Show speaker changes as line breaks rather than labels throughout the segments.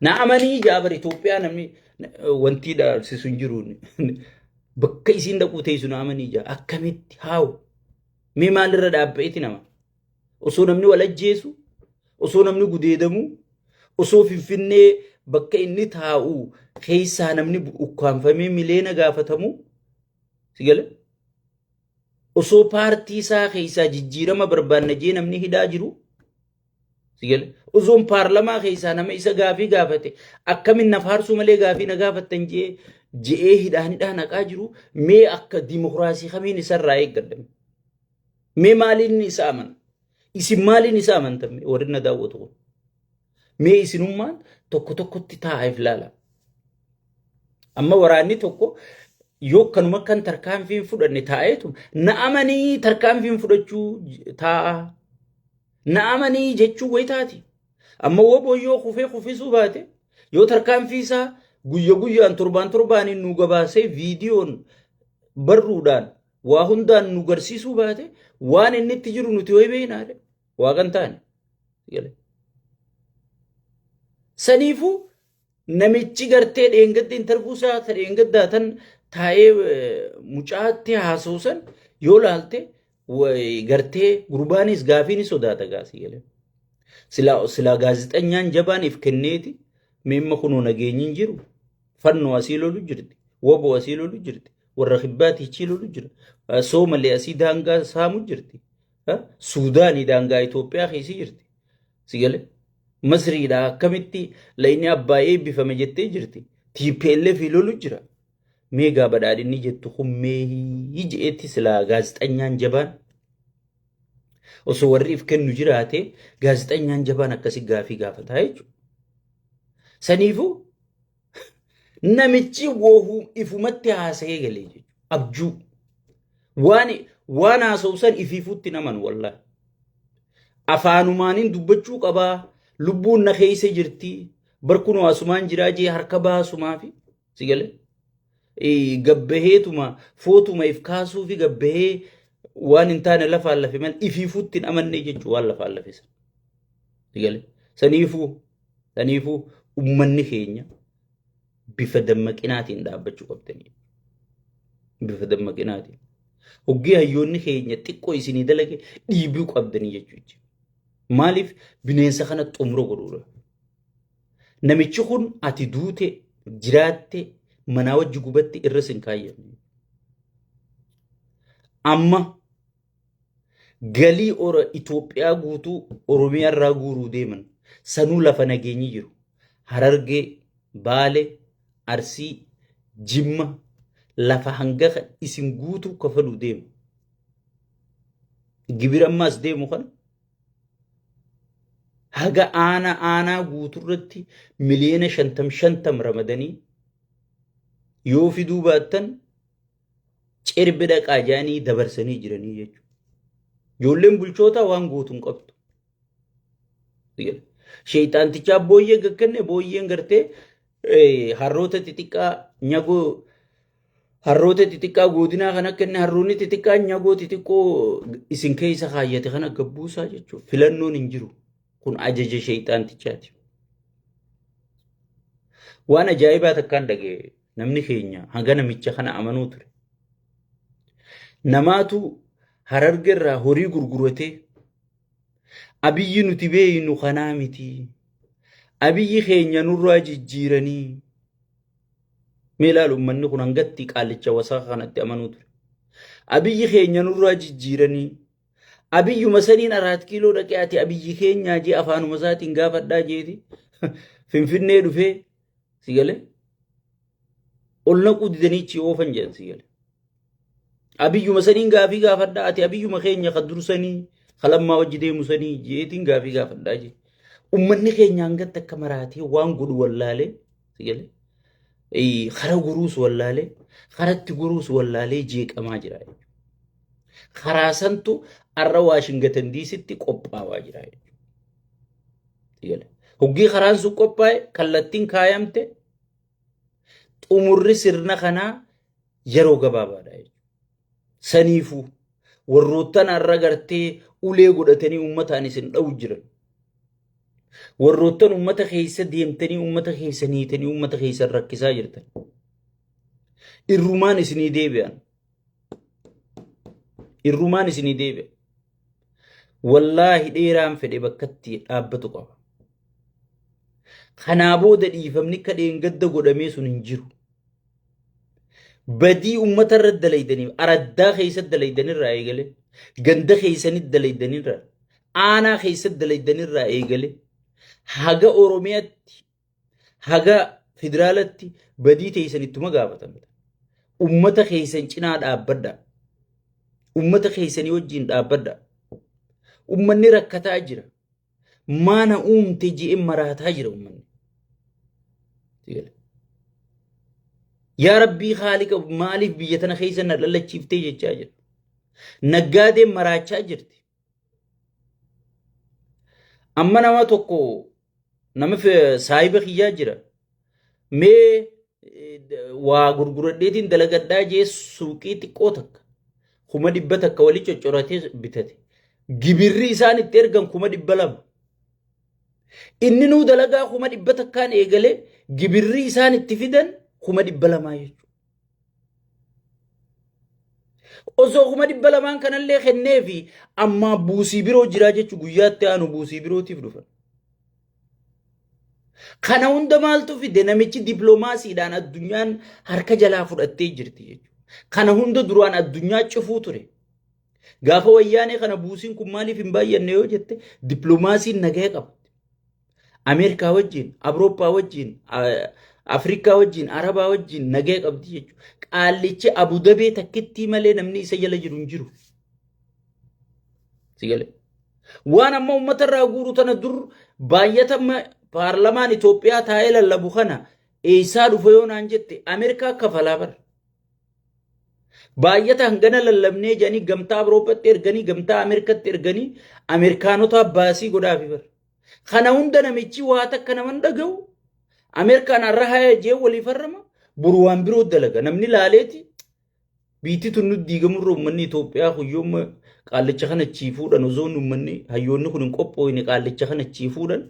Na amanii jaabar Itoophiyaa namni wantii dhaabsisu hin jiru. Bakka isiin dhaquu teessu na amanii jaa. Akkamitti haawu? Mee maalirra dhaabbateeti nama? Osoo namni wal ajjeesu, osoo namni gudeedamu, osoo Finfinnee bakka inni taa'u keessaa namni ukkaanfamee mileena gaafatamu, si gale? Osoo paartii isaa keessaa jijjiirama barbaanna jee namni hidhaa jiru, si gale? Osoon paarlamaa keessaa nama isa gaafii gaafate akkamin na faarsuu malee gaafii na gaafattan jee je'ee hidhaan hidhaa naqaa jiru, mee akka dimokiraasii kamiin isarraa eeggadhame? Mee maaliin isa amana? Isin maaliin isa amantan warri na daawwatu kun? Mee isinummaan tokko tokkotti taa'aa if ilaala. Amma waraanni tokko yoo kanuma kan tarkaanfii hin fudhanne taa'eetu na amanii tarkaanfii fudhachuu taa'a. Na amanii jechuu wayi taati. Amma woboo yoo kufee kufisuu baate, yoo tarkaanfii isaa guyya guyyaan, torbaan torbaaniin nu gabaasee, viidiyoon, barruudhaan, waa hundaan nu garsiisuu baate, waan inni itti jiru nuti wayi beeknaadha. Waaqan taane. Saniifuu namichi gartee dheengadda interview isaa ta dheengaddaa tan taa'ee mucaatti haasa'u san yoo laalte, gartee gurbaanis gaafii ni sodaata gaasii galee. Silaa gaazexanyaan jabaan if kenneeti, meemma kunoo nageenyi hin jiru. Fannoo asii lolu jirti. Woboo asii lolu jirti. Warra kibbaati hichii lolu jira. Soomalee asii daangaa saamu jirti. Suudaanii daangaa Itoophiyaa keessa jirti. Si galee? Masriidha akkamitti layni abbaa eebbifame jettee jirti. TPLF lolu jira. Meegaa badhaadhinni jettu kun meehii je'eetti silaa gaazexanyaan jabaan osoo warri if kennu jiraate, gaazexanyaan jabaan akkasi gaafii gaafataa jechuudha. Saniifuu namichi woohuu ifumatti haasa'ee galee jechuudha. Abjuu. Waan haasa'u san ifiifutti naman wallaahi. Afaanumaaniin dubbachuu qabaa, lubbuun na keessa jirti, barkunoo asumaan jiraa jee harka baasumaafi si galee. Gabbaheetuma footuma if kaasuu fi gabbahee waan hin taane lafaan lafe malee ifiifutti hin amanne jechuudha waan lafaan lafe sana. Si galee. Saniifuu uummanni keenya bifa dammaqinaatiin dhaabbachuu qabdanii. Bifa dammaqinaatiin. Hoggii hayyoonni keenya xiqqoo isinii dalage dhiibuu qabdanii jechuudha. Maaliif bineensa kana xumura godhuudha? Namichi kun ati duute jiraatte manaa wajji gubatti irra sin kaayyanne. Amma galii ora Itoophiyaa guutuu Oromiyaa irraa guuruu deeman, sanuu lafa nageenyi jiru. Harargee, Baale, Arsii, Jimma lafa hanga isin guutuu kafaluu deemu. Gibira ammaas deemu kana haga aanaa aanaa guuturratti miliyoona 50 50 ramadanii yoo fiduu baattan cirbi dhaqaa jedhanii dabarsanii jiranii jechuudha. Ijoolleen bulchootaa waan gootu hin qabdu. Sheexaantichaa booyyee gagganne, booyyeen gartee harroota xixiqqaa nyagoo, harroota xixiqqaa godinaa kan akka inni harroonni xixiqqaa nyagoo xixiqqoo isin keessa kaayyate kana gabbuusaa jechuudha. Filannoon hin jiru. Kun ajaja sheexaantichaati. Waan ajaa'ibaa takkaan dhaga'e, namni keenya hanga namicha kana amanuu ture. Namaatu Hararge irraa horii gurguratee, "Abiyyi nuti beeynu kanaa miti. Abiyyi keenya nurraa jijjiiranii." Mee ilaalu, uummanni kun hangatti qaallicha wasaka kanatti amanuu ture. Abiyyi keenya nurraa jijjiiranii. Abiyyuma saniin Araat Kiiloo dhaqee, "Ati abiyyi keenyaa?" jee afaanuma isaatiin gaafadhaa jeeti. Finfinnee dhufee, si galee, ol naquu didanii ichi oofan jedhan, si galee. Abiyyuma saniin gaafii gaafadhaa, "Ati abiyyuma keenya ka dursanii ka lammaa wajji deemu sanii?" jeetiin gaafii gaafadhaa jee. Uummanni keenya hangatti akka maraatee waan godhu wallaalee, si galee, kara guruus wallaalee, karatti guruus wallaalee jeeqamaa jira jechuudha. Karaa santu har'a Waashingatan Diisitti qophaawaa jira jechuudha. Hoggii karaan sun qophaa'e, kallattiin kaayamte, xumurri sirna kanaa yeroo gabaabaadha jechuudha. Saniifuu warroottan har'a gartee ulee godhatanii uummataan isin dha'u jiran. Warroottan uummata keessa deemtanii uummata keessa niitanii uummata keessa rakkisaa jirtan. Irrumaan isinii deebi'an. Irrumaan isinii deebi'a. Wallaahi dheeraan fedhe bakkatti dhaabbatu qaba. Kanaa booda dhiifamni akka dheengadda godhamee sun hin jiru. Badii uummata irra dalaydaniif araddaa keessa dalaydanirraa eegale, ganda keessanitti dalaydanirraa, aanaa keessatti dalaydanirraa eegale, haga Oromiyaatti, haga federaalatti badii teessan ittuma gaafatamta. Uummata keessan cinaa dhaabbadha. Uummata keessanii wajjin dhaabbadha. Uummanni rakkataa jira. Maana uumte ji'e maraataa jira uummanni. Yaa Rabbii Khaaliqa, maaliif biyya tana keessa na dhalachiiftee jechaa jira. Naggaadeen maraachaa jirti. Amma nama tokko, nama saahiba kiyyaa jira. Mee waa gurguradheetiin dalagadhaa jee suuqii xiqqoo takka 100,000 walii coccoratee bitate. Gibirri isaan itti ergan 200,000. Inni nuu dalagaa 100,000n eegalee gibirri isaan itti fidan 200,000 jechuudha. Osoo 200,000 kanallee kennee fi ammaa buusii biroo jiraa jechuun guyyaatti aanu buusii birootiif dhufan. Kana hunda maaltu fide? Namichi dippiloomaasiidhaan addunyaan harka jalaa fudhattee jirti jechuudha. Kana hunda duraan addunyaa cufuu ture. Gaafa Wayyaanee kana buusiin kun maaliif hin baay'anne yoo jette, dippiloomaasiin nagaya qaba. Ameerikaa wajjin, Awurooppaa wajjin, Afrikaa wajjin, Arabaa wajjin nagaya qabdi jechuudha. Qaallichi Abudabee takkittii malee namni isa jala jiru hin jiru. Sigalee. Waan amma uummata irraa guuru tana dur baay'atama paarlamaan Itoophiyaa taa'ee lallabu kana eessaa dhufa yoo naan jette, Ameerikaa kafalaa bara. Baay'ata hangana lallabnee jedhanii gamtaa Awurooppaatti erganii, gamtaa Ameerikaatti erganii, Ameerikaanota baasii godhaafi bara. Kana hunda namichi waa takka naman dhaga'u. Ameerikaan har'a haya jee walii farrama, boru waan biroo dalaga. Namni laaleeti biitti tun nutti diigamurra uummanni Itoophiyaa kuyyooma qaallicha kana achii fuudhan, osoo uummanni hayyoonni kun hin qophooyne qaallicha kana achii fuudhan.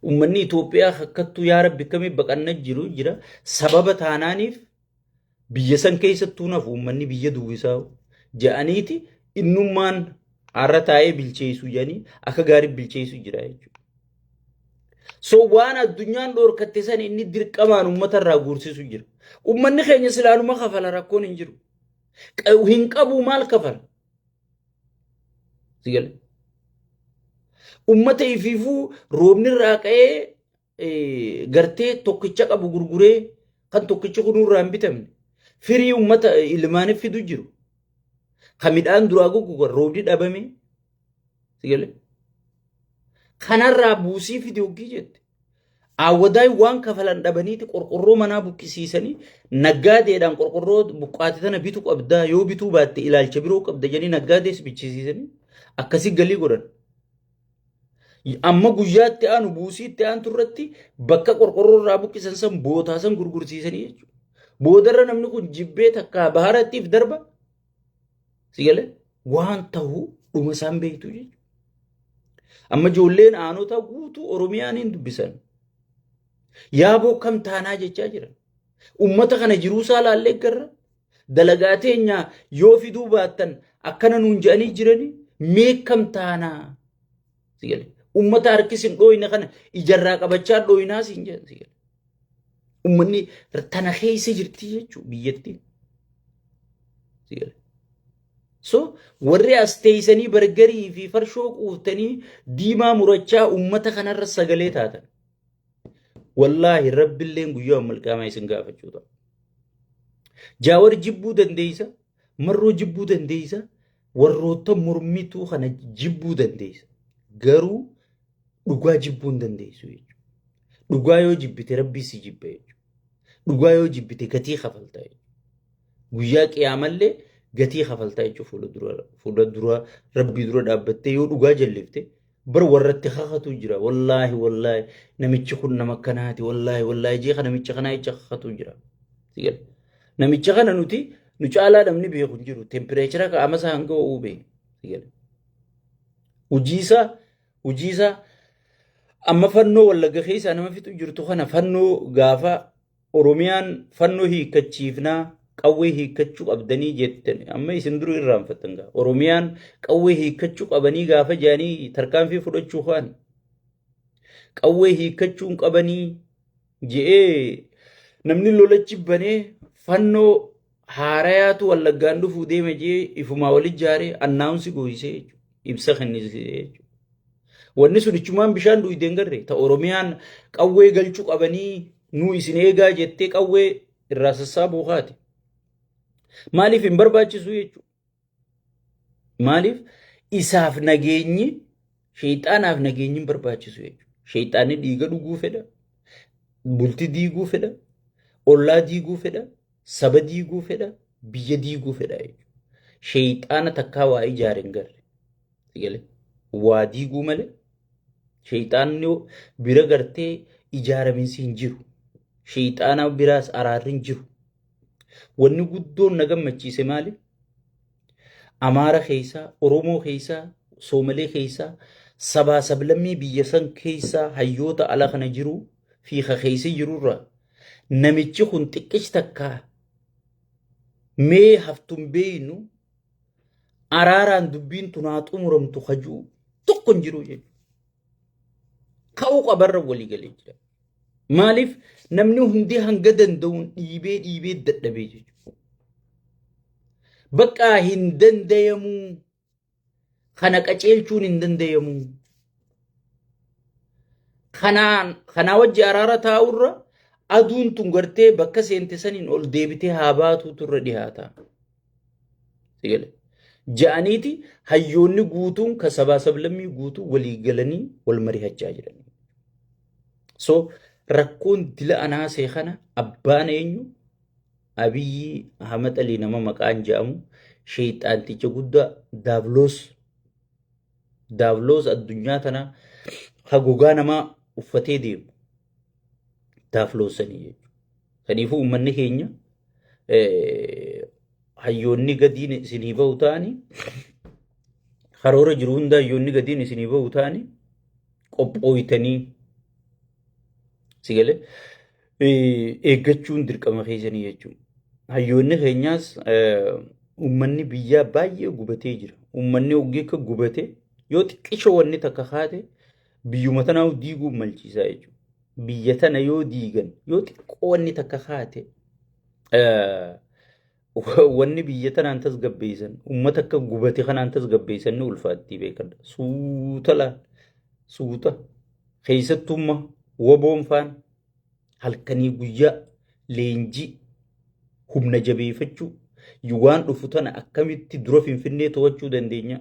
Uummanni Itoophiyaa akkattuu yaa Rabbi akkamii baqanna jiru jira. Sababa taanaaniif biyya san keessattuu nafu uummanni biyya duwwisaa jedhaniiti innummaan har'a taa'ee bilcheessu jedhanii akka gaarii bilcheessu jira jechuudha. So waan addunyaan dhoorkatte san inni dirqamaan uummata irraa guursisu jira. Uummanni keenya silaanuma kafala, rakkoon hin jiru. Hin qabu, maal kafala? Sigale. Uummata ifiifuu roobni irraa ka'ee gartee tokkicha qabu gurguree kan tokkichi kun irraa hin bitamne. Firii uummata ilmaaniif fidu jiru. Kan midhaan duraa goggogan roobni dhabame. Sigale. Kanarraa buusii fidi hoggii jette. Awwadaay waan kafalan dhabaniiti qorqorroo manaa buqqisiisanii naggaadeedhaan qorqorroo buqqaate tana bituu qabdaa, yoo bituu baatte ilaalcha biroo qabda jedhanii naggaadees bichisiisanii akkasii galii godhan. Amma guyyaatti aanu buusiitti aantu irratti bakka qorqorroo irraa buqqisan san bootaa san gurgursiisanii jechuudha. Boodarra namni kun jibbee takkaa baharattiif darba. Sigalee waan ta'u dhuma isaan beektu jechuudha. Amma ijoolleen aanota guutuu Oromiyaan hin dubbisan. Yaaboo kam taanaa jechaa jiran. Uummata kana jiruusaa laallee garra. Dalagaa teenya yoo fiduu baattan akkana nuun jedhanii jiranii mee kam taanaa. Sigalee uummata harkis hin dhooyne kana ijarraa qabachaa dhooynaa siin jedhan sigalee. Uummanni tana keessa jirti jechuudha biyyattiin. Sigalee. So warri as teessanii bargarii fi farshoo quuftanii diimaa murachaa uummata kanarra sagalee taatan. Wallaahi Rabbilleen guyyaa malqaamaa isin gaafachuu ta'a. Jaawar jibbuu dandeessa, Marroo jibbuu dandeessa, warroota mormituu kana jibbuu dandeessa. Garuu dhugaa jibbuu hin dandeessu jechuudha. Dhugaa yoo jibbite Rabbii si jibba jechuudha. Dhugaa yoo jibbite gatii kafalta jechuudha. Guyyaa qiyaamallee gatii kafaltaa jechuudha, fuula dura Rabbii dura dhaabbattee yoo dhugaa jallifte bar warratti kakatu jira. Wallaahi wallaahi namichi kun nama akkanaati, wallaahi wallaahi jeeqa namicha kanaa jecha kakatu jira. Namicha kana nuti nu caalaa namni beeku hin jiru. Temperature qaama isaa hanga ho'uu beeku. Hojiisaa hojiisaa Amma fannoo Wallagga keessaa nama fixu jirtu kana fannoo gaafa Oromiyaan fannoo hiikkachiifnaa qawwee hiikkachuu qabdanii jettan amma isin dura irraanfattan gaa. Oromiyaan qawwee hiikkachuu qabanii gaafa jedhanii tarkaanfii fudhachuu kaan qawwee hiikkachuun qabanii je'ee namni lolachi banee fannoo haarayaatu Wallaggaan dhufuu deema je'ee ifumaa wali ijaaree annaawunsi gooyisee jechuudha. Ibsa kennisee jechuudha. Wanni sun ichumaan bishaan dhuyde hin garre ta Oromiyaan qawwee galchuu qabanii nuu isin eegaa jettee qawwee irraa sassaabuu kaate. Maaliif hin barbaachisu jechuudha. Maaliif isaaf nageenyi sheexaanaaf nageenyi hin barbaachisu jechuudha. Sheexaanni dhiiga dhuguu fedha, bulti diiguu fedha, ollaa diiguu fedha, saba diiguu fedha, biyya diiguu fedha jechuudha. Sheexaana takkaa waa ijaare hin garre. Sigale waa diiguu malee sheexaanni bira gartee ijaaraminsi hin jiru. Sheexaana biraas araarri hin jiru. Wanni guddoon na gammachiise maali? Amaara keessaa, Oromoo keessaa, Soomalee keessaa, sabaa sablammii biyya san keessaa hayyoota ala kana jiru fi ka keessa jirurraa namichi kun xiqqich takkaa mee haftun beeynu araaraan dubbiin tun haa xumuramtu kajuu tokko hin jiru jechuudha. Ka'uu qabarra walii galee jira. Maaliif namni hundi hanga danda'uun dhiibee dhiibee dadhabee jechuudha. Bakka hin danda'amuu kana qaceelchuun hin danda'amuu. Kanaan kanaa wajji araara taa'urra aduun tun gartee bakka seente saniin ol deebitee haa baatuutu irra dhihaata. Sigale. Ja'aniiti hayyoonni guutuun ka sabaa sablammii guutuu walii galanii wal marihachaa jiran. So rakkoon dila anaasee kana abbaan eenyu Abiyyi Ahmad Alii nama maqaan jedhamu sheexaanticha guddaa daabloos daabloos addunyaa tana ka gogaa namaa uffatee deemu daabloosanii jechuudha. Kanaafuu uummanni keenya hayyoonni gadiin isinii bahu ta'anii karoora jiru hunda hayyoonni gadiin isinii bahu ta'anii qophooytanii si galee eeggachuun dirqama keessanii jechuudha. Hayyoonni keenyaas uummanni biyyaa baay'ee gubatee jira. Uummanni oggee akka gubate yoo xiqqisho wanni takka kaate biyyuma tanaa diiguun malchiisaa jechuudha. Biyya tana yoo diigan yoo xiqqoo wanni takka kaate wanni biyya tanaan tasgabbeessan uummata akka gubate kanaan tasgabbeessan ni ulfaatti beekadha. Suuta laal suuta keessattumma waboon faan halkanii guyyaa leenjii humna jabeeffachuu waan dhufu tana akkamitti dura Finfinnee to'achuu dandeenya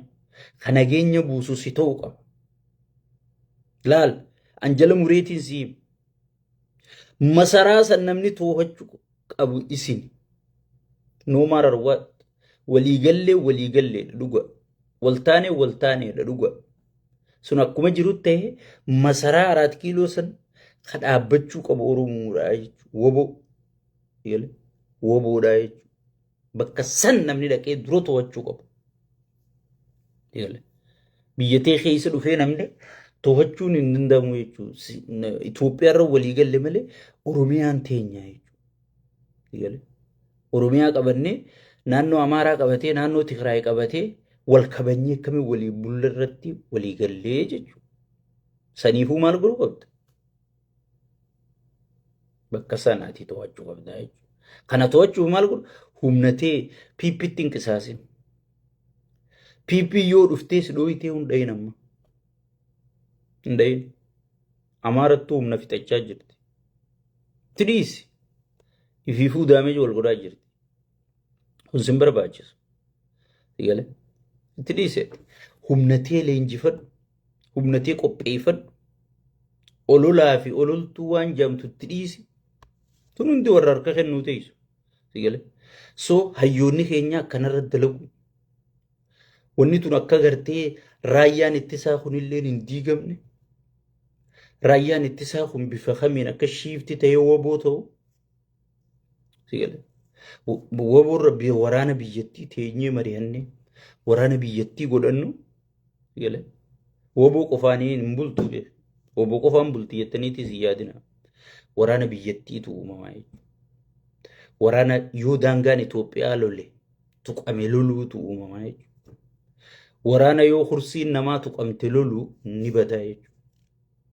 ka nageenya buusu si ta'uu qaba. Laal anjala mureetiin si hima. Masaraa san namni to'achuu qabu isin. No matter what. Waliigallee waliigalleedha dhuga. Waltaanee waltaaneedha dhuga. Sun akkuma jiru ta'e masaraa araat kiiloo san ka dhaabbachuu qabu Oromoodha jechuudha. Woboo. Woboodha jechuudha. Bakka san namni dhaqee dura to'achuu qabu. Biyya tee keessa dhufee namni to'achuun hin danda'amu jechuudha. Itoophiyaa irra walii galle malee Oromiyaan teenya jechuudha. Oromiyaa qabannee naannoo Amaaraa qabatee naannoo Tigraay qabatee wal kabajnee akkamiin walii bulla irratti walii gallee jechuudha. Saniifuu maal godhuu qabda? Bakka sanaati to'achuu qabda jechuudha. Kana to'achuuf maal godhu? Humna tee piippitti hin qisaasin. PP yoo dhuftee si dhooyitee hin dhayin amma. Hin dhayin. Amaarattuu humna fixachaa jirti. Itti dhiisi. Ifiifuu daameeji wal godhaa jirti. Kun sin barbaachisu. Sigale. Itti dhiise. Humna tee leenjifadhu. Humna tee qopheeffadhu. Ololaa fi ololtuu waan jedhamtu itti dhiisi. Tun hundi warra harka kennuu teessu. Sigale. So hayyoonni keenya akkanarra dalagu. Wanni tun akka gartee raayyaan ittisaa kunillee hin diigamne. Raayyaan ittisaa kun bifa kamiin akka shiifti ta'ee woboo ta'u. Sigale. Woboorra waraana biyyattii teenyee mari'annee waraana biyyattii godhannu. Sigale. Woboo qofaanii hin bultu. Obbo qofaan bulti jettaniitis hin yaadina. Waraana biyyattiitu uumamaa jechuudha. Waraana yoo daangaan Itoophiyaa lole tuqame loluutu uumamaa jechuudha. Waraana yoo kursiin namaa tuqamte lolu ni badaa jechuudha.